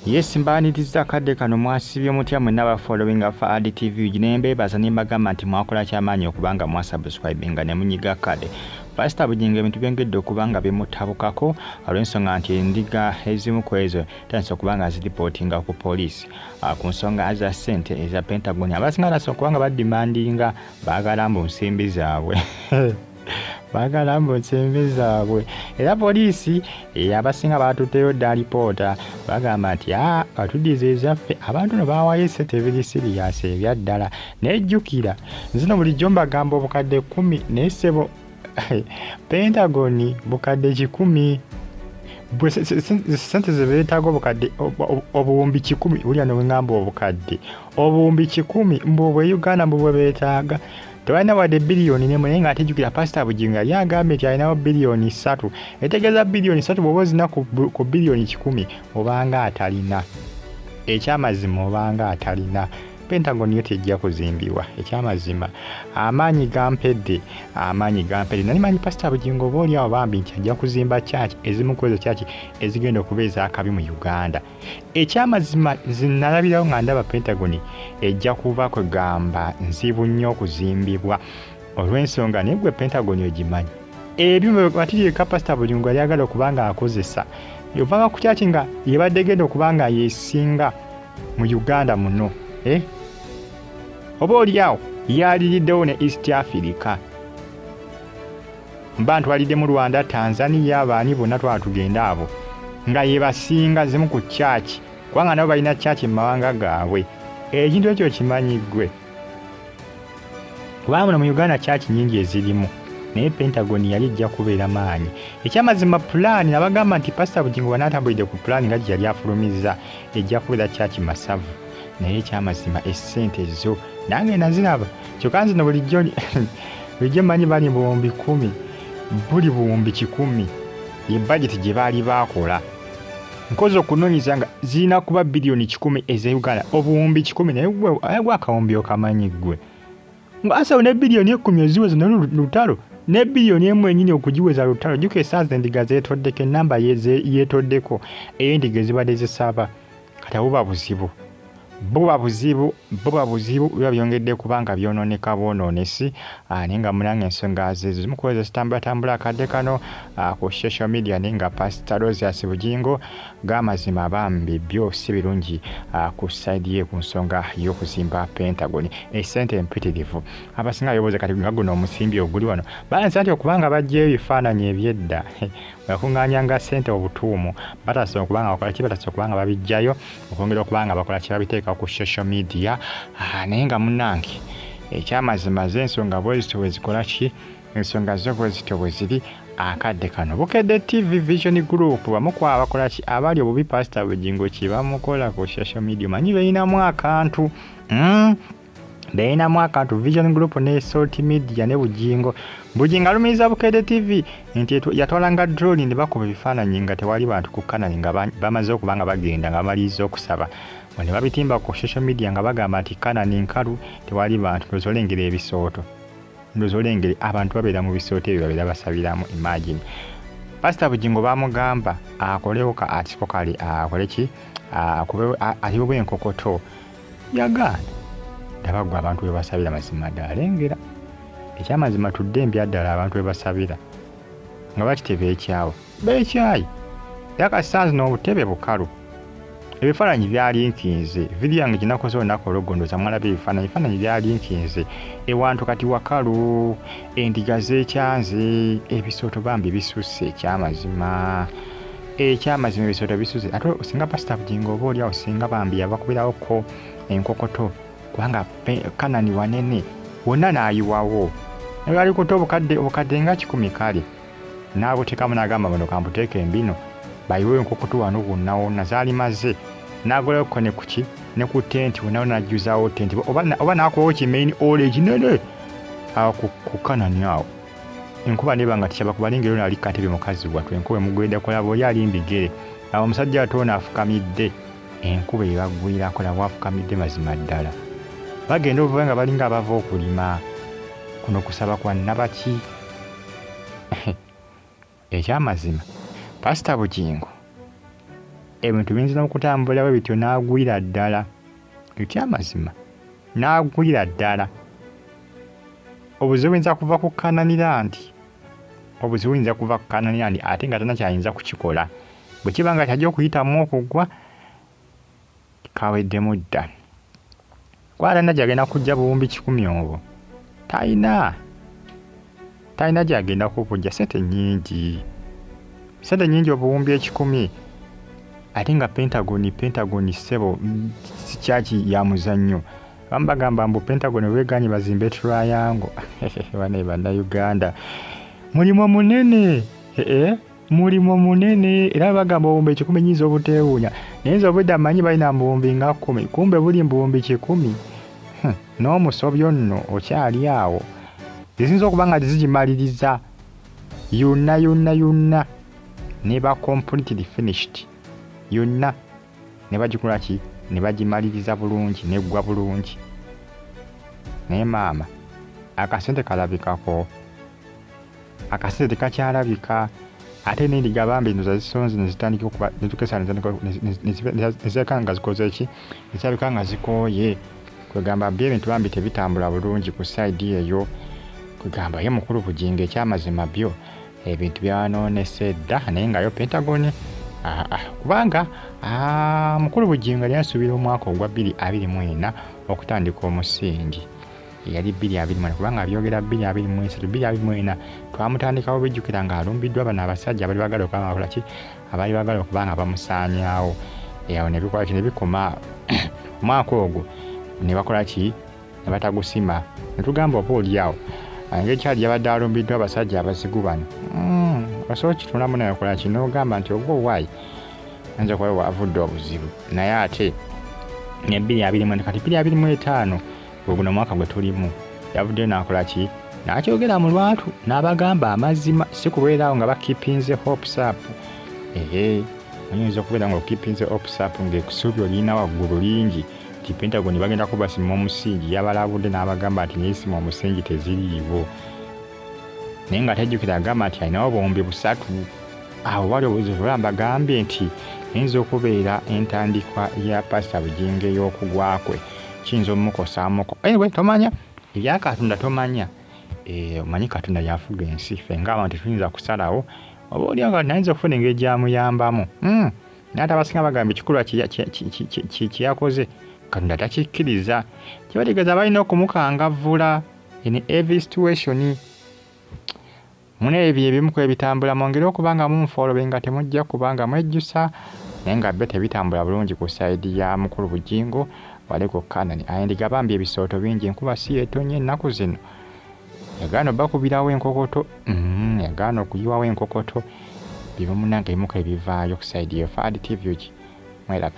Yes, mbaaniriza akadde kano. Mwasibye mutya mwenna abafollowinga Faad TV? Ne mbeebaza ne mbagamba nti mwakola kyamaanyi okubanga mwasubscribinga ne munyiga kade. Pasita Bugingo ebintu byongedde okuba nga bimutabukako olw'ensonga nti endiga ezimu ku ezo tandise okuba nga ziripootinga ku poliisi ku nsonga za ssente eza Pentagon. Abasinga batandise okuba nga badimandinga, baagala mbu nsimbi zaabwe, baagala mbu nsimbi zaabwe. Era poliisi abasinga baatutteyo dda alipoota, bagamba nti batuddiza ezaffe. Abantu no baawayo essente ebiri serious ebyaddala. Nejjukira nzino bulijjo mbagamba obukadde 10, naye ssebo, Pentagon bukadde 100. Sente ze beetaaga obukadde obuwumbi 100. Bulya neweŋŋamba obukadde obuwumbi 100 mbu bwe Uganda mbu bwe beetaaga, tebalina wadde biliyoni nemu. Naye ng'ate jjukira Pasita Bugingo yali agambye nti alinawo biliyoni 3. Etegeeza biliyoni 3 bw'oba ozina ku biliyoni 100, obanga atalina. Ekyamazima obanga atalina. Pentagon yo tejja kuzimbibwa. Ekyamazima amaanyi gampedde, amaanyi gampedde. Nali manyi Pasita Bugingo oba oli awo bambi nti ajja kuzimba kyaki, ezimu ku ezo kyaki ezigenda okuba ezakabi mu Uganda. Ekyamazima nalabirawo nga ndaba Pentagon ejja kuba kwegamba nzibu nnyo okuzimbibwa olw'ensonga. Naye gwe Pentagon ogimanyi, ebyuma material Pasita Bugingo yali agala okuba nga akozesa ovanga ku kyaki nga yebadde egenda okuba nga yesinga mu Uganda muno, eh? Oba oliawo yaliriddewo ne East Africa, mba ntwalidde mu Rwanda, Tanzania, baani bonna twala tugende abo nga yebasinga zimu ku kyaki, kubanga nabo balina kyaki mu mawanga gaabwe. Ekintu ekyo kimanyi ggwe, kubanga muno mu Uganda kyaki nyingi ezirimu, naye Pentagon yali ejja kubeera maanyi. Ekyamazima pulaani nabagamba nti Pasita Bugingo bw'anaatambulidde ku pulaani nga gye yali afulumizza, ejja kubeera kyaki masavu. Naye ekyamazima essente zo nange naziraba, kyokka nzino bulijjo bulijjo manyi bali 10,000, buli 100,000 ye bajeti gye baali baakola. Nkoze okunoonyeza nga zirina kuba biliyoni 100 eza Uganda, 100,000. Naye gwe akawumbi okamanyi ggwe nga asawo ne biliyoni 10 oziweza ne lutalo, ne biliyoni 1 enyini okugiweza lutalo. Jjuka esaaza endiga zeetoddeko, enamba yeetoddeko ey'endiga ezibadde zisaba. Kati buba buzibu, buba buzibu, buba buzibu, biba byongedde kubanga byonooneka bwonoonesi. Naye nga munange ensonga zezo zimu ku ezo zitambulatambula akadde kano ku social media. Naye nga Pasita Rosius Bugingo g'amazima bambi byo si birungi ku side ye ku nsonga y'okuzimba Pentagon, esente empitirivu. Abasinga beebuuza kati nga guno omusimbi oguli wano balansa nti okubanga baggyeyo ebifaananyi ebyedda bakuŋŋaanyanga ssente obutuumu, batasa okuba nga bakola ki? Batasa okuba nga babiggyayo okwongera okuba nga bakola ki? Babiteeka ku social media. Naye nga munnange ekyamazima z'ensonga bwe zityo bwe zikola ki, ensonga zo bwe zityo bwe ziri akadde kano. Bukedde TV, Vision Group bamu ku abakola ki, abali obubi Pasita Bugingo kye bamukola ku social media. Omanyi beeyinamu akantu. Beeyinamu akantu Vision Group ne Salt Media ne Bugingo. Bugingo alumiriza Bukedde TV nti yatwalanga drone ne bakuba ebifaananyi nga tewali bantu ku Kanani, nga bamaze okuba nga bagenda nga bamaliriza okusaba, ne babitimba ku social media nga bagamba nti Kanani nkalu, tewali bantu. Ndowooza olengera ebisooto, ndowooza olengere abantu babeera mu bisooto ebyo babeera basabiramu. Imagine Pasita Bugingo bamugamba akolewo ka article kale, akole ki, ayiwewo enkokoto, yagaana. Ndaba gwe abantu bwe basabira, mazima ddala lengera ekyamazima tudde empya ddala abantu bwe basabira nga lwaki tebeekyawa, beekyayi. Era kasanzi n'obutebe bukalu, ebifaananyi byalinkinze. Vidiyo yange gyenakoze olunaku olweggondoza mwalaba ebifaananyi, ebifaananyi byalinkinze ewantu kati wakalu, endiga zeekyanze, ebisooto bambi bisusse. Ekyamazima, ekyamazima ebisooto bisusse. Ate singa Pasita Bugingo oba oliawo singa bambi yabakubirawoko enkokoto, kubanga Kanani wanene wonna n'ayiwawo nabalikuta obukadde obukadde nga 100 kale n'abuteekamu n'agamba buno kambuteeka embino bayiweyo enkokoto wano wonna wonna zaali maze n'agolako ne kuki ne ku tenti wonna wonna n'ajjuzaawo tenti oba n'akubawo ki main hall ekinene awo ku Kanani awo. Enkuba neba nga tekyabakuba lengero naali katebe mukazi wattu enkuba emugwedde kulaba oli ali mbigere awo omusajja ate ono afukamidde enkuba ebagwirako nabo afukamidde. Mazima ddala bagenda obuva nga balinga abava okulima. Kuno kusaba kwa nabaki? Ekyamazima Pasita Bugingo. Ebintu biyinza n'okutambula bwe bityo n'agwira ddala. Ekyamazima n'agwira ddala. Obuzibu buyinza kuva ku Kananirandi, obuzibu buyinza kuva ku Kananirandi ate nga tanakyayinza kukikola. Bwe kiba nga kyajja okuyitamu okugwa, kaweddemu dda. Kuba talina gy'agenda kujja buwumbi 100 obwo. Talina. Talina gy'agenda kubujja, ssente nnyingi. Ssente nnyingi obuwumbi 100. Ate nga Pentagon ssebo si kyaki ya muzannyo. Abamu bagamba mbu Pentagon weeganye bazimbe triangle. Bane bannayuganda. Mulimu munene. Mulimu munene. Era bagamba obuwumbi 100 nnyinza obuteewuunya. Naye nze obwedda mmanyi balina mbuwumbi nga 10. Kumbe buli mbuwumbi 100. N'omusobyo nno okyali awo. Ziyinza okuba nga zigimaliriza yonna yonna yonna. Neba completely finished. Yonna ne bagikola ki? Ne bagimaliriza bulungi, neggwa bulungi. Naye maama, akasente kalabikako. Akasente tekakyalabika. Ate n'endiga bambi nno zisonze ne zitandika okuba, ne zituuka essaawa ne zirabika nga zikoze ki? Ne zirabika nga zikooye. Kwegamba byo ebintu bambi tebitambula bulungi ku sayidi eyo. Kwegamba ye mukulu Bugingo ekyamazima byo ebintu byanoonese dda, naye nga yo Pentagon kubanga mukulu Bugingo yali asuubira omwaka ogwa 2024 okutandika omusingi. Yali 2024 kubanga abyogera 2023, 2024 twamutandikawo bijjukira ng'alumbiddwa bano abasajja abali baagala okuba nga bakola ki? Abali baagala okuba nga bamusaanyaawo. Awo ne bikola ki? Ne bikoma omwaka ogwo ne bakola ki? Ne batagusima. Ne tugamba oba oli awo engeri kyali yabadde alumbiddwa abasajja abazigu bano. Osobola okitunuulamu naye okola ki? N'ogamba nti oba owaayi ayinza okuba wavudde obuzibu. Naye ate ne 2024, kati 2025 gwe guno omwaka gwe tulimu, yavuddeyo n'akola ki? N'akyogera mu lwatu n'abagamba amazima, si kubeera awo nga bakeepinze hopes up. Oyinza okubeera ng'okeepinze hopes up ng'essuubi olirina waggulu lingi nti Pentagon bagenda kubasima omusingi. Yabalabudde n'abagamba nti naye sima omusingi teziriiwo. Naye nga tajjukira agamba nti alinawo obuwumbi 3. Awo wali obuzibu era mbagambye nti eyinza okubeera entandikwa ya Pasita Bugingo ey'okugwa kwe. Kiyinza omukosaamuko. Anyway, tomanya ebya Katonda tomanya. Omanyi Katonda y'afuga ensi, ffe ng'abantu tetuyinza kusalawo. Oba oli awo ayinza okufuna engeri gy'amuyambamu. Naye ate abasinga bagamba ekikolwa kye yakoze Katonda takikkiriza. Kibategeeza balina okumukangavvula in every situation. Muna ebyo ebimu ku ebitambula mwongere okuba nga munfollowinga temujja kuba nga mwejjusa, naye nga byo tebitambula bulungi ku sayidi ya mukulu Bugingo wali ku Kanani. Ayendiga bambi ebisooto bingi, enkuba si yeetonye ennaku zino. Yagaana obbakubirawo enkokoto, yagaana okuyiwawo enkokoto. Bimu munnange ebimu ku ebivaayo ku sayidi eyo. Fahad TV mweraba.